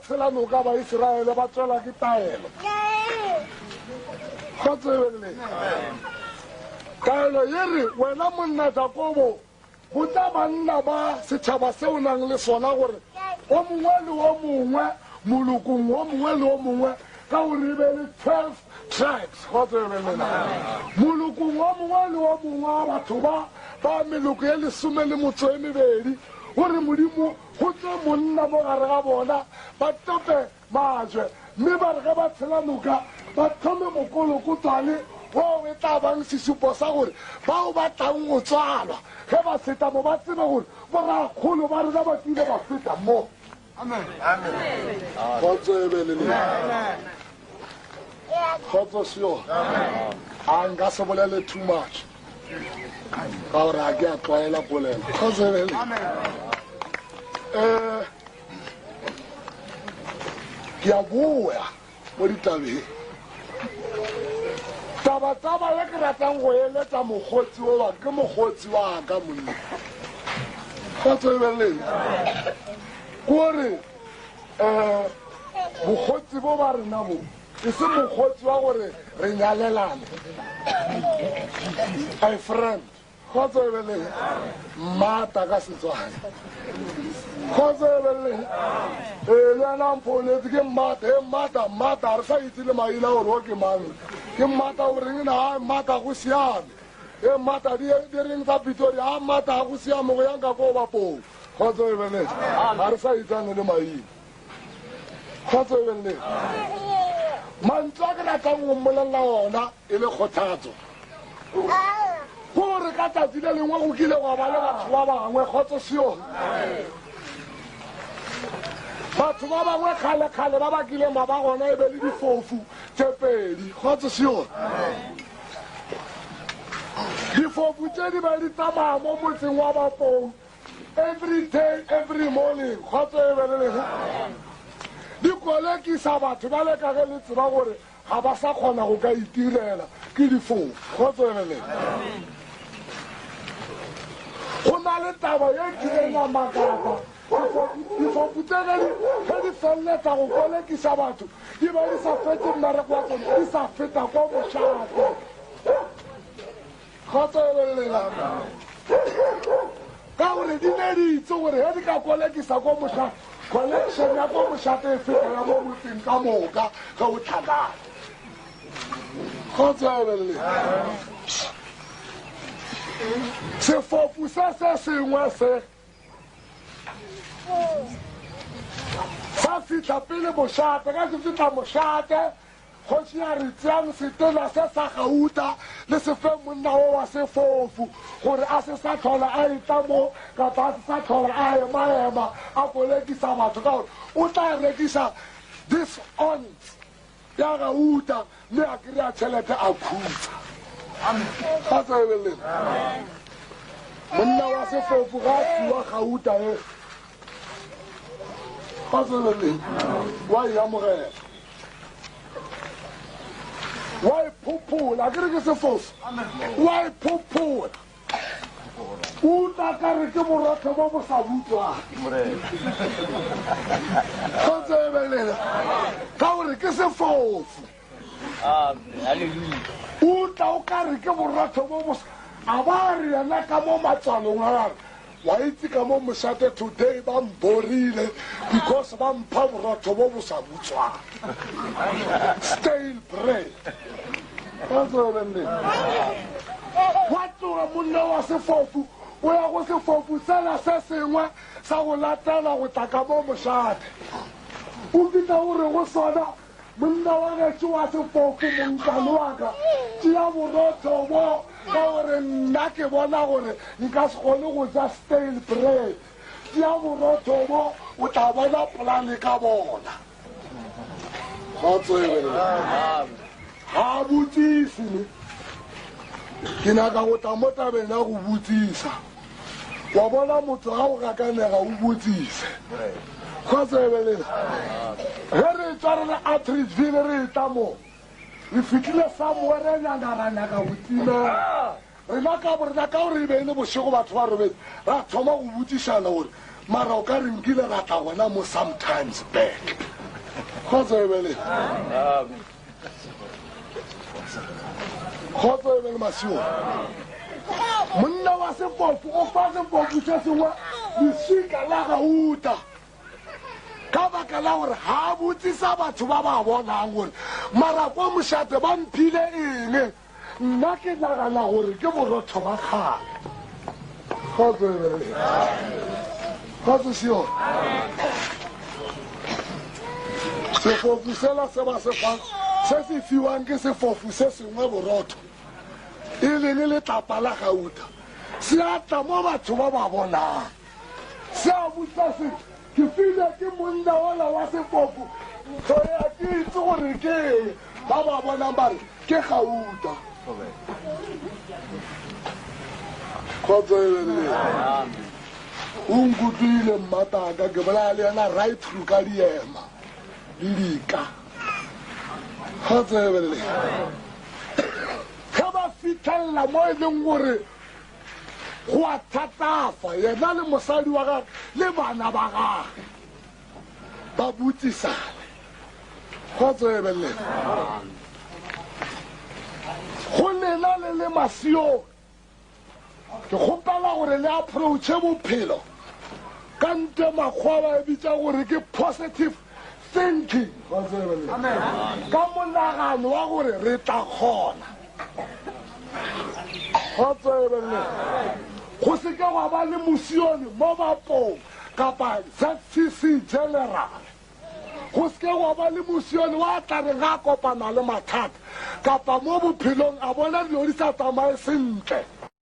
tshela noka Baisiraele ba tswela ke taelo. Kgotso e be le. Taelo ye re, wena monna Jakobo, botša banna ba setšhaba se o nang le sona gore o mongwe le o mongwe molokong o mongwe le o mongwe ka gore e be le 12 tribes kgotso e be lena molokong o mongwe le o mongwe wa batho ba ba meloko ye lesome le motso e mebedi gore modimo go tse monna mo gare ga bona ba tope majwe mme ba re ge ba tshela noka ba thome mokolokotwane woo e tla bang sesupo sa gore bao ba tlang go tswalwa ge ba feta mo ba tsebe gore borakgolo ba rena ba kile ba feta mo. Kgotso e be le lena. Kgotso seo. A nka se bolele too much. Ka gore a ke a tlwaela polelo. Kgotso e be le. Eh ke a boya mo ditabeng. Taba taba ye ke ratang go eletsa mokgotsi o wa ke mokgotsi wa ka monna. Kgotso e be lena. Kore um bokgotsi bo ba rena bo e se mokgotsi wa gore re nyalelane. My friend. Kgotso e be le mmata ka Setswana. Kgotso e be le ee le ena mphounetse ke mmata e mmata mmata re sa itse le maina gore o ke mang ke mmata o reng na mmata go siame e mmata di reng tsa Pretoria a mmata go siame go yang ka ko bapong kgotso e be le ga re sa itsane le maina kgotso e be le mantswe a ke ratang go mmolelela ona e le kgothatso gore ka tsatsi le lengwe go kile gwa ba le batho ba bangwe kgotso seone batho ba bangwe kgale-kgale ba ba kileng ba ba gona e be le difofu tse pedi kgotso seone difofu tse di be di tsamaya mo motseng wa bapong every day every morning kgotso e be le leng di kolekisa batho ba le ka ge le tseba gore ga ba sa kgona go ka itirela ke difofu kgotso e be leng go na le taba ye kileng ya makata difofu tse ge di feleletsa go kolekisa batho di ba di sa fetse mmereko wa tsone di sa feta kwa mošate kgotso e be lela ka gore di ne di itse gore ge di ka kolekisa ko mošate collection ya ko mošate e feta ya mo motseng ka moka ge o tlhakana kgotso e be lela sefofu se se sengwe se sa fitlha pele mošate ka se fitlha mošate Kgoši ya re, Tšeang setena se sa gauta le se fe monna wo wa sefofu, gore a se sa hlola a etla mo, kapa a se sa hlola a emaema a kolekisa batho, ka gore o tla rekiša this ounce ya gauta mme a kry-a tšhelete a khutsa. Ga tsebelele. Monna wa sefofu ga a fiwa gauta e, ga tsebelele, wa e amogela. Wa e phophola, ke re ke sefofu, wa e phophola, o tla ka re ke borotho bo bo sa butswang go tsebelela ka gore ke sefofu o tla o ka re ke borotho bo bo a ba re yena ka mo matswalong a gagwe Wa itse ka mo mošate today ba mborile because ba mpha borotho bo bo sa butswang. Stale bread. Wa tloga monna wa sefofu o ya go sefofu sela se sengwe sa go latela go tla ka mo mošate. O fihla o re go sona Monna wa gešo wa sefofu, monkane wa ka, tšea borotho bo, ka gore nna ke bona gore nka se kgone go ja stale bread. Tšea borotho bo, o tla bona polane ka bona. Kgotso e be. Ga a botsise ne. Ke nyaka go tla mo tabeng ya go botsisa. Wa bona motho ga o gakanega o botsise. Kgotso e be lena. Ge re tswa re le Atteridgeville re etla mo, re fihlile somewhere nyana ra nyaka go timela. Rena ka borena ka gore e be e le bošego batho ba robetse, ra thoma go botsišana gore mara o ka re nkile ra tla gona mo sometimes back. Kgotso e be le kgotso e be le masiong. Monna wa sefofu o fa sefofu se sengwe leswika la gauta ka baka la gore ga a botsisa batho ba ba bonang gore mara kwa mošate ba mphile eng. Nna ke nagana gore ke borotho ba kgale. Kgotso e be le kgotso seo. Sefofu sela se ba se fang se se fiwang ke sefofu se sengwe borotho e leng letlapa la gauta se a tla mo batho ba ba bonang se a botsa se ke file ke monna ola wa sefofu ntho ya ke itse gore ke eng. Ba ba bonang ba re ke gauta. Kgotso e be le o nkutlwile mmataka ke bolaya le yena right through ka diema le dika. Kgotso e be le ge ba fitlhelela mo e leng gore go a thatafa yena le mosadi wa gagwe le bana ba gagwe ba botsisane. Kgotso e be le go lena le le masiong ke kgopela gore le approache bophelo ka nte makgwa ba e bitsa gore ke positive thinking. Ka monagano wa gore re tla kgona. Kgotso e be le go se ke gwa ba le mosione mo bapong kapa ZCC general. Go se ke gwa ba le mosione wa tla re ga kopana le mathata kapa mo bophelong a bona dilo di sa tsamaye sentle.